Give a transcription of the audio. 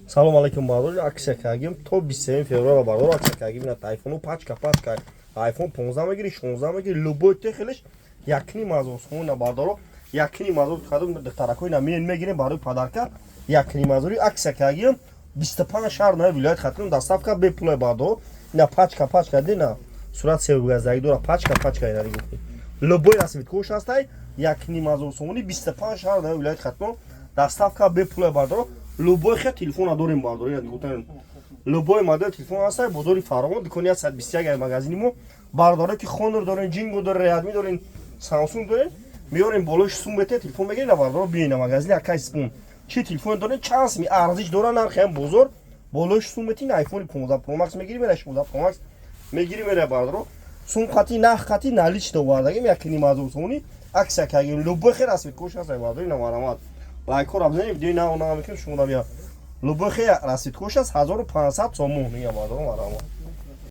Салом алейкум, бардор. Акция кардем то 27 феврал, бардор. Акция кардем на айфону, пачка пачка айфон 15 мегири, 16 мегири, любой техелиш 1,5 ҳазор сомон на, бардоро. 1,5 ҳазор кардем. Духтаракои на меен мегирем барои подарка. 1,5 ҳазори акция кардем. 25 шаҳр на вилоят Хатлон доставка бепулай, бардор. На пачка пачка дина сурат севгаздагӣ дора, пачка пачка ина гуфти. Любой расцветкош ҳастай, 1,5 ҳазор сомони, 25 шаҳр на вилоят Хатлон доставка бепулай, бардоро. Любой хел телефона дорем, бардор. Ина гуфтан, любой модел телефон ҳастай. Бозори Фаровон, дукони 121 магазини мо, бардоре. Ки Хонор дорен, Ҷинго дорен, Редми дорен, Самсунг дорен, меорем болои сум бете, телефон мегирем. Бардоро, биёин магазини акай Спун. Чи телефон дорен, чанд сими арзиш дора, нархи ҳам бозор болои сум метин. Айфони 15 Pro Max мегирим, ера 16 Pro Max мегирим, ера, бардоро. Сум қати, нах қати, наличный овардагим. 1,5 ҳазор сомони акция кардем. Любой хел расцветкош ҳастай, бардори. Намарамад, лайкҳоро бизанед. Видеои нав нав мекунем, шумо бия. Любой хел расцветкош аст, 1500 сомон мега, бардоро, марамад.